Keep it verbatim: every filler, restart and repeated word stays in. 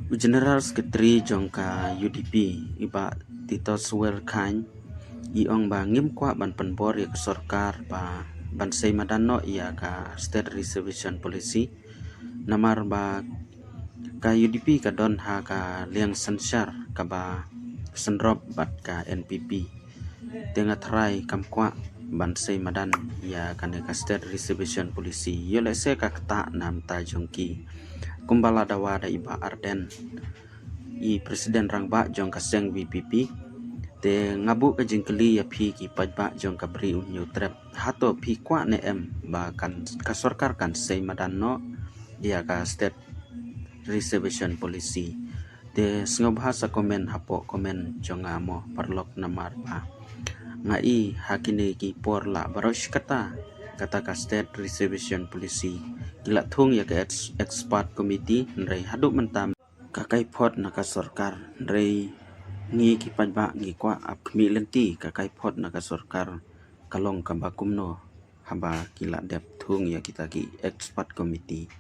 U General Secretary jong ka U D P, i Bah Titosswell Chyne, i ong ba ngim kwah ban pynbor ïa ka sorkar ba ban sei madan noh ïa ka State Reservation Policy, namar ba ka U D P ka don ha ka liang synshar kaba synrop bad ka N P P. Te nga trai kam kwah ban sei madan ïa kane ka State Reservation Policy. Ïoh lehse ka ktah na mynta jong ki. Kumba la dawa da i Bah Ardent, i President Rangbah jong ka seng V P P. Te nga buh ka jingkylli ïa phi ki paidbah jong ka Bri U Hynñiewtrep. Hato phi kwah ne em ba kan, ka sorkar kan sei madan noh ïa ka State Reservation Policy? Te sngewbha sa comment hapoh comment jong nga mo paralok, namar ba nga i ha kine ki por la baroh shi katta, kata ka State Reservation Policy ki la thung ïa ka ex-, expert committee, hynrei haduh mynta ka kaiphod na ka sorkar. Hynrei ngi ki paidbah ngi kwah ap khmih lynti ka kaiphod na ka sorkar ka long kaba kumno haba ki la dep thung ïa kita ki expert committee.